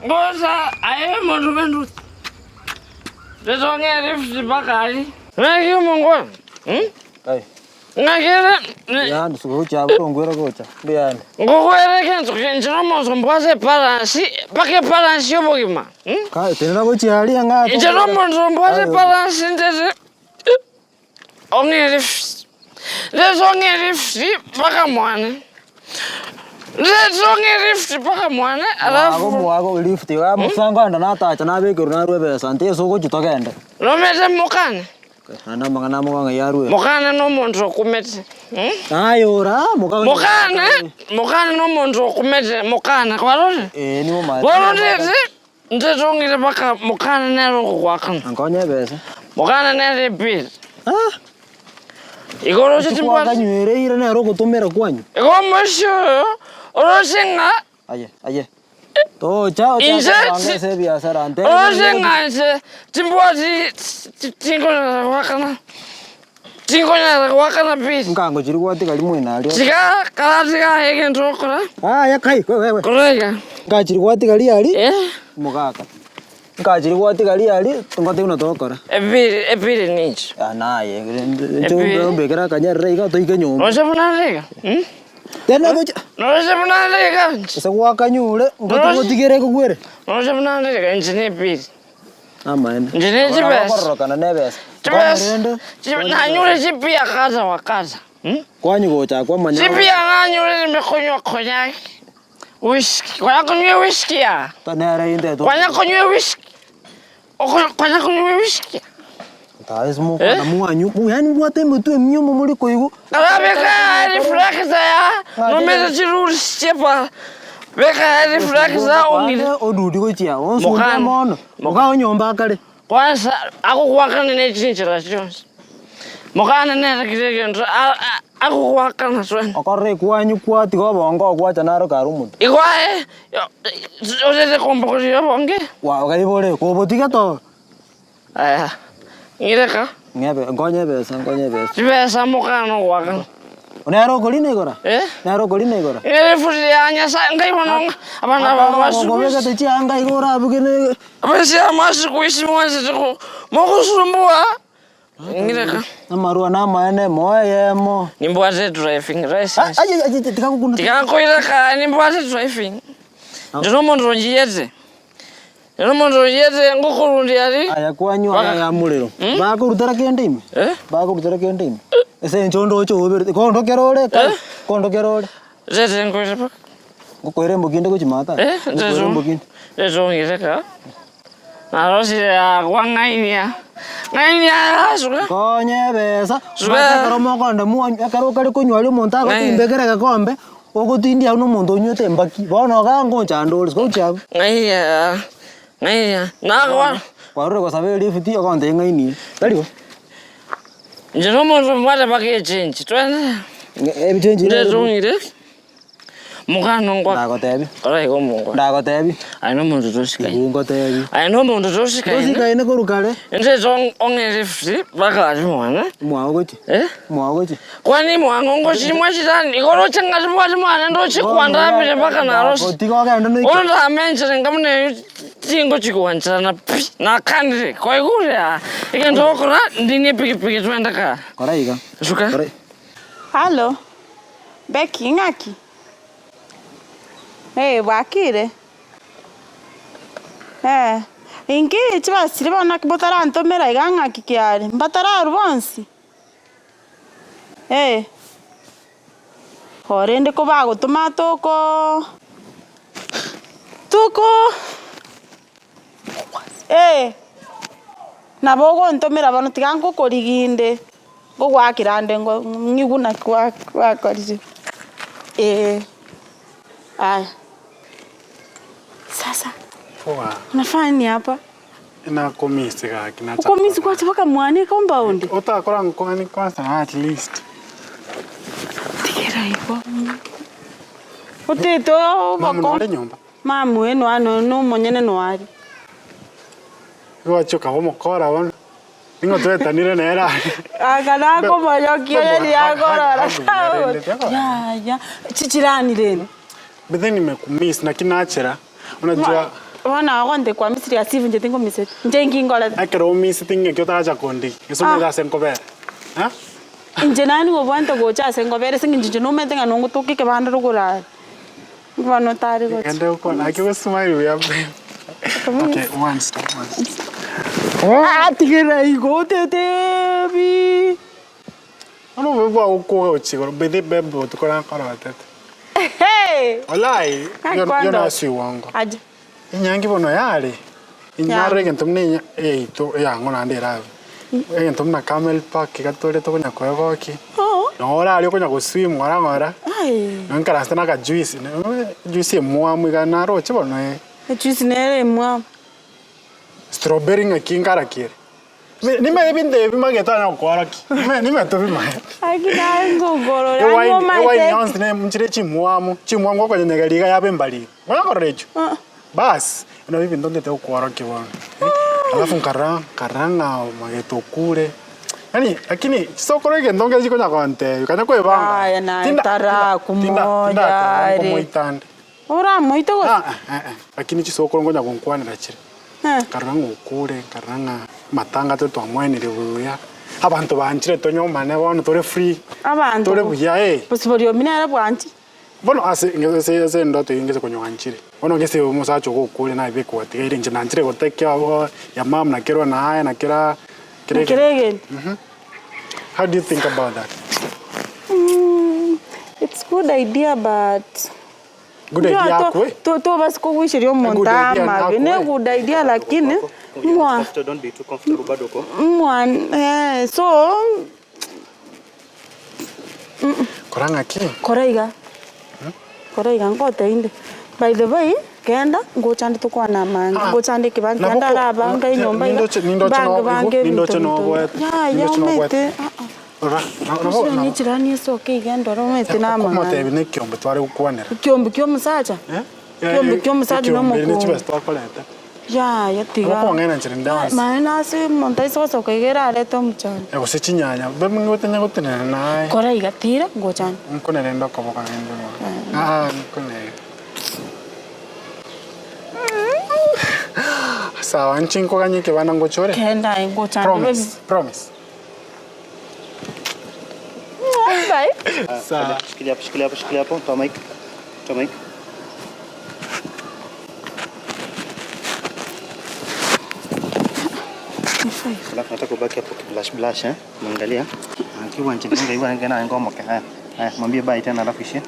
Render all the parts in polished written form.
Ngosa aye omonto bw'endutu, Retong'e rifuti mpaka aria. Ng'aki omongwana, ng'aki ere Mbuyande gocha abwo tongwera gocha, mbuyande. Ngokwere egento inche na omonto mbwate ebalansi mpaka ebalansi y'obogima. Kai tenena gochia aria ng'a Inche na omonto mbwate ebalansi ntete ong'e rifuti, ntete ong'e rifuti mpaka mwane, ntete ong'e rifuti mpaka mwane Mwago alafu mwago lift iga mosango ande natacha nabekerwa narwa ebesa nte ase ogochia togende. Nomete mokane. Naende amang'ana amo ng'ai arwete. Mokane nomonto okumete. Aye ora moka Mokane, mokane nomonto okumete, mokane kwarorire? Ee nigo omanyete. Bono ntete, ntete ong'ire mpaka mokane nere ogogoakana. Nkonye ebesa. Mokane nere ebill. Ah! Igo oroche chimbwati. Kwakanywereire nere ogotomera kwanywa. Igo omoisia oyo, oroche ng'a. Aye, aye. Tocha ochake Inche kobanga ti- ase ebiasara nte. Oroche ng'a inche timbwati tinkonyara goakana, tinkonyara goakana bill. Nkango chiria gwatiga rimwe nario. Tiga karatiga egento okora. Aya kai, we we we. Kora iga. Nka chiria gwatiga riaria, Eh. omogaka. Nka chiria gwatiga riaria, ngotebi buna togokora. Ebill, ebill ninche. Ah naye, inche Ebill. ombekere akanyerere iga toike nyomba. Roche buna nde iga, mm. Tena gocha. Roche buna nde iga inche. Ase gwakanyure, ngotigere ekogwere. Roche buna nde iga inche ne ebill. Amaene. Inche ne chibesa. Okororokana ne ebesa. Chibesa, Rende, nanyure chipia kadha wa kadha, mm. Kwanyu gocha kwamanya. Chipia nanyure nimekonywa konyaki. Whisky, kwanya konywa ewhisky aa? Nere inte Kwanya konywa ewhisky? Oko- Kwanya konywa ewhisky? Taesi mokwana mwanyu, yaani mobwate emetwe emiomo more koigwa. Beka reflector ya nomete chirules chiepa beka reflector ong'ire Odudi gochia onsi Mokana. mono, moka onyomba akare. Kwansa agogoakana ne chinchera chionsi, mokane nere kera egento agogoakana twene. Okorora ekwanyu kwatiga obongo ogwacha naro kare omonto. Igo aye orete kombogoria obonge. Kwaibore kobotiga to. Aya, ng'ireka. Ng'ebe nkonye ebesa nkonye ebesa. Chibesa mokane ogoakana. Nere okorina igoro? Eh? Nere okorina igoro? Erifuti ya Nyasaye ngai bono ng'a abana aba basukuisi. Okobegete chianga igo orabuge ne. Abaisia masukuisi mwanchete mogosumbua ng'ireka. Amarwa namaene moyo eyemo. Nimbwate driving license. Aye aye tiga gokuna. Tiga nkoireka nimbwate driving. Ndi nomonto onchiyete. Ndi nomonto onchiyete ngokorundia aria. Aya kwanywa aya ya morero. Bakorutera kende ime? Bakorutera kende ime? Ase eng'encho onde oche oberete, kondo kere ore kare, kondo kere ore. Rete nkoire mpaka. Ngokoira emboki ende gochia maata? Eh, Ngokoira emboki ende. Rete ong'ireka. Narosire agwa ng'ainia, ng'ainia asuka. Konya ebesa, Suka. omanyete ekero mokoenda mwanywa ekero okare konywa aria omonto agotimbekera egekombe, ogotindia abwo na omonto onywete embaki, bono igaa ngochanda ore, gochia abwo. Ng'ainia, ng'ainia, nagwa. Kwarure gosaba elifuti ogontebia ng'ainie, tari bo? Inche na omonto mbwate mpaka echenji, twende. Ebichenji Ndete ong'ire. Mokano ngwa. Ndagotebia. Kora igo omongwana. Ndagotebia. Aye nomonto tosikaine. Igo ngotebia. Aye nomonto tosikaine. Tosikaine korwa kare. Inche iso ong'e lift mpaka aria mwane. Mwao gochia. Eh? Mwao gochia. Kwani mwang'o ngochia mwachirani igo oroche ng'a tibwati mwane ndoche kwandambire mpaka narose. Tiga ogende noike. Bono ndamenchere enka buna eyio tingochi gwancherana pi, nakanire, kwaigure aa, egento ogokora ndinie epikipiki twende kaa. Kora iga. Suka. Kora. Hallo. Becky, ng'aki? Eh, bwakire? Eh, inki chibasi chiria bono naki botarantomera iga ng'aki kiare? Mbatararwa bonsi? Eh, korende kobagotoma tokoo tokoo eh, nabo ogontomera bono tiga nkokorigia inde. Ngogoakera ande ngo ng'igwe naki gwa gwakorire eh, aya. Sasa Poa. unafanya nini hapa? Nakomisi gaki nacha Okomisi gwacha mpaka mwane ecompound? Otakora nkwani kwanza at least. Tigera igo. Otete Mama oboko. nore nyomba. Mama oye noa no nomonyene noare. Igo okaba omokora bono. Ning'o twetanire nere aria? Aka nakomoyokia oye riakorora yaya chichirani rende. Bethe nimekumiss naki nachera unajua Bono agonte kwa Misiri as if inche tingomiseti inche inki nkorete? Ekero omiseti ng'aki otaracha kondigia gose omanyete ase nkobera eh? Inche nani nigo obwate gocha ase nkobera ase eng'encho inche nomanyete ng'a nongotoka ekebanda rogoro aria bono otare gocha. Genda okwane naki ogosmile buya babe. Okay one step one step. Tigera igo otetebi. Bono obobe bwao okoga gochia igoro bethe babe botuko nakorotete. Walai hiyo nayo si uongo. Aje. Enyangi bono yare, inyarore egento buna enya yaito eyang'o naende erabe. Egento buna Camel Park iga tore tokonya koegokia, noo orare okonya goswim ng'ora ng'ora, nonye nkaranse na akajuice, ejuice emwamu iga naroche bono eh. Ejuice nere emwamu. Strawberry ng'aki nkaraki ere. Nimanye ebinto ebi bimagete onye gokworokia, nimanye nimanye tobimanyete. Aki naye ngokorora Ewine ng'omaete ewine yonsi ne nchire chimwamu, chimwamu gokonyenyegera iga yaba embariri. Kwanya korora echio? Baas, nabio ebinto ntete gokworokia bono. Alafu nkarora nkarora ng'a omogete okure, yaani lakini chisokoro egento nkere chikonya gontebia, konya koebanga. Yaya naye Tinda tinda tinda tarakumoja tindateba are. nkomoitande. Oramoite gose? Ah eh eh, lakini chisokoro nkonya gonkwanera chire. Nkarora ng'a okure, nkarora ng'a amatanga tore twamoenire buya, abanto banchire tonyomane bono tore free, Abanto tore buya eh. Bosibori omi nere bwanchire. Bono ase ase ase endoto eyio ngese konywa nchire, bono ngese omosacha ogo okure naye egwatigaire inche nanchire gotake care of ya mum na kerwa naye na kera kera Na kera egento. How do you think about that? It's good idea but. Good idea akwe. Tobasa kogoicheria omonto Good idea amabe ne akwe. good idea lakini mwa Don't be too comfortable bado uko. mwa eh, so Kora ng'aki? Kora iga, kora iga ngotebi inde, by the way, genda ngochande tokwane amange, Ah, ngochande ekebango nabo kianda ko- arabange enyomba iga, nindoche nindoche mbange no bange igo ebinto nindoche binto noboete yaya nindoche omanyete noboete ah ah. rora nabo Gose nabo ne chirani esoke iga endore omanyete na amang'ana. okomotebi na ekiombe tware gokwanera. Ekiombe kia omosacha? Eh? Ekiombe kia omosacha na Ekiombe ne omokungu. chibesa twakoreta. Yaya tiga. Nabo okong'aina nchera ende yonsi. Mani nase omonto aise gosoka iga erarete omochando. Gose chinyanya, babe ngotenya gotenena naye. Kora iga tira ngochande. Nkonere inde okoboko ng'ende mono. Aa nkonere. Sawa inche nkoganye ekebanda ngochore. Kenda aye ngochande baby. Promise, promise. Bye. Sawa. Shikilia hapo, shikilia hapo, shikilia hapo. Toa mic. Toa mic. Alafu nataka ubaki hapo ukiblush blush eh. Mwangalia. Akiwa nje ndio hivyo ngena ngoma ke. Haya. Haya, mwambie bye tena alafu ishie.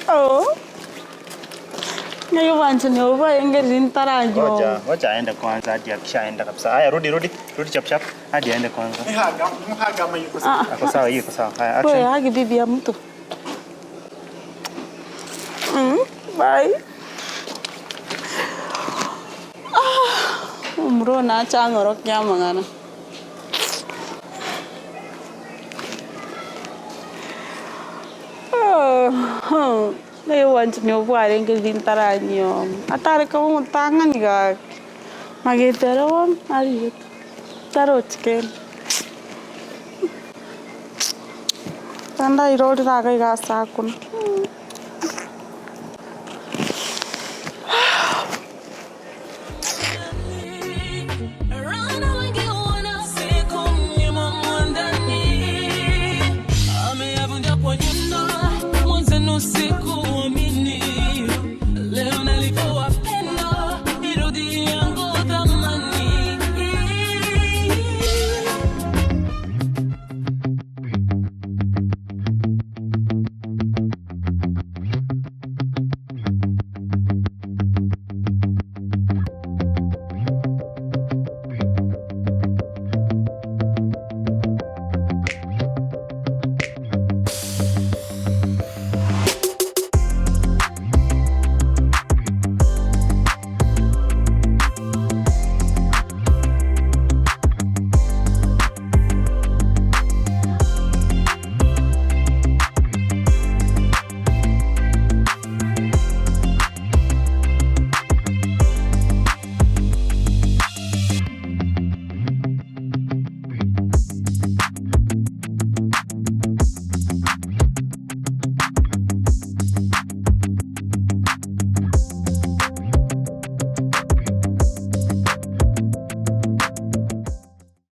Oh. Ng'ai obwanchani obo bwaye riria ntaranywa Ngoja, ngoja aende kwanza hadi akishaenda kabisa. Haya, rudi rudi. Rudi chap chap hadi aende kwanza. Ako sawa, hiyo iko sawa. Haya, Wewe action. hagi bibi ya mtu. Bye. Ah, omoro nacha ang'orokia amang'ana. Oh, naye obwanchani obo bwarenge riria ntaranywa atare koba omotang'ani gaki. Magete ere bono arigete, tarochi kende. Naende airorire iga iga ase akuna.